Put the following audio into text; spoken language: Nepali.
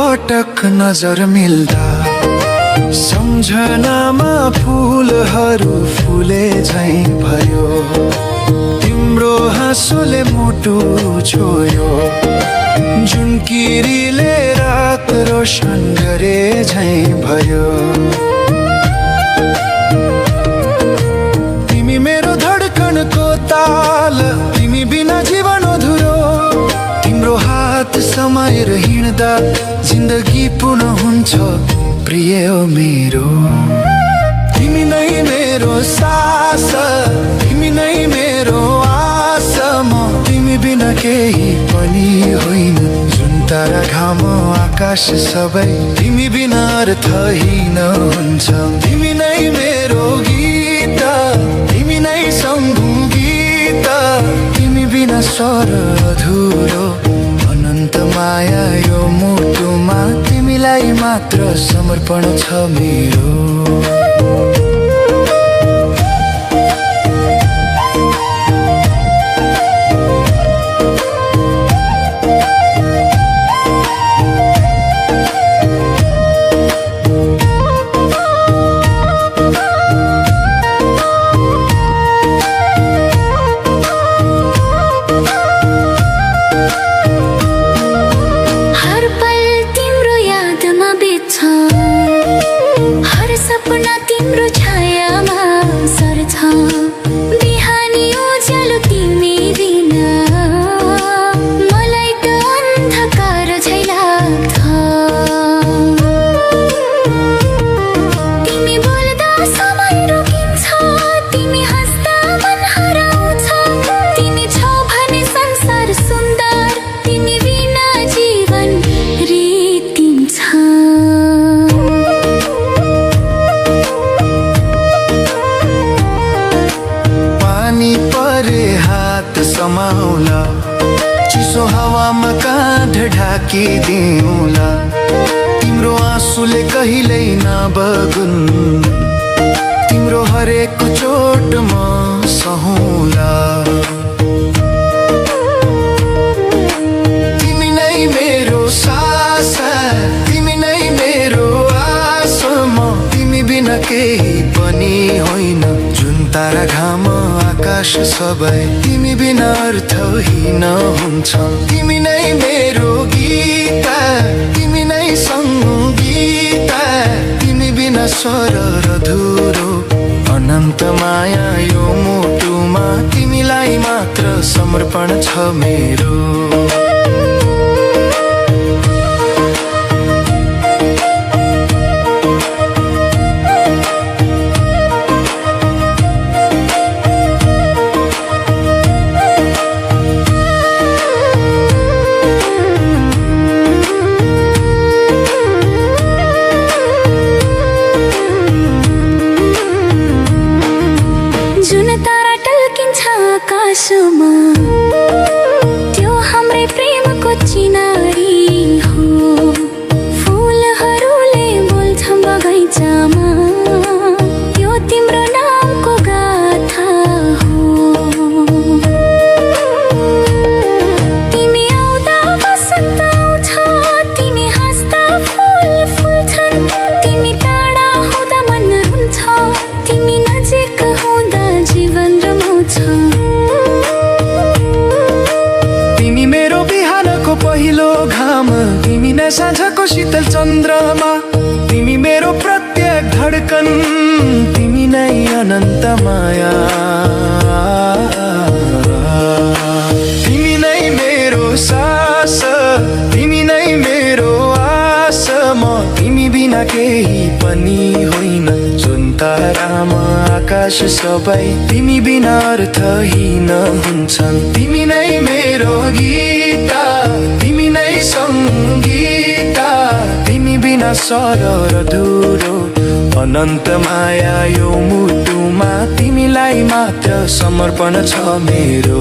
पटक नजर मिल्दा सम्झनामा फुलहरू फुले झैं भयो। तिम्रो हाँसोले मुटु छोयो, जुन किरीले रात रोशन गरे झैं भयो। तिमी मेरो धडकनको ताल, तिमी बिना जीवन अधुरो। तिम्रो हात समाएर हिँड्दा जिन्दगी पुनः हुन्छ प्रिय हो मेरो। तिमी नै मेरो सास, तिमी नै मेरो आस। म तिमी बिना केही पनि होइन, जुन तारा घाम आकाश सबै तिमी बिना अर्थहीन हुन्छ। तिमी नै मेरो गीत, तिमी नै सङ्गीत, तिमी बिना स्वर अधुरो। अनन्त माया यो मुटुमा तिमीलाई मात्र समर्पण छ मेरो। हर सपना तिम्रो छायामा सर्छ, बिहानी उज्यालो तिमी बिना मलाई त अन्धकार झैं लाग्छ। तिमी बोल्दा समय रोकिन्छ, तिमी हाँस्दा मन हराउँछ। तिमी छौ भने संसार सुन्दर, तिमी बिना जीवन रितिन्छ। समाउला चिसो हावामा काँध ढाकिदिउँला। तिम्रो आँसुले कहिल्यै नबगुन्, तिम्रो हरेक चोट म सहौला। तिमी नै मेरो सास, तिमी नै मेरो आस। म तिमी बिना केही पनि होइन, जुन तारा घाम आकाश सबै तिमी बिना अर्थहीन हुन्छ। तिमी नै मेरो गीत, तिमी नै सङ्गीत, तिमी बिना स्वर अधुरो। अनन्त माया यो मुटुमा तिमीलाई मात्र समर्पण छ मेरो। जुन तारा टल्किन्छ आकाशमा, त्यो हाम्रै प्रेमको चिनारी हो। फुलहरूले बोल्छन् बगैँचामा, यो तिम्रो नामको गाथा हो। तिमी आउँदा बसन्त आउँछ, तिमी हाँस्दा फुल फुल्छन्। तिमी टाढा हुँदा मन रुन्छ, तिमी नजिक हुँदा जीवन रमाउँछ। तिमी मेरो बिहानको पहिलो घाम, तिमी नै साँझको शीतल चन्द्रमा। तिमी मेरो प्रत्येक धडकन, तिमी नै अनन्त माया। तिमी नै मेरो सास, तिमी नै मेरो आस। म तिमी बिना केही पनि होइन, जुन तारामा आकाश सबै तिमी बिना अर्थहीन हुन्छन्। तिमी नै मेरो गीत, तिमी नै सङ्गीत, तिमी बिना स्वर अधुरो। अनन्त माया यो मुटुमा तिमीलाई मात्र समर्पण छ मेरो।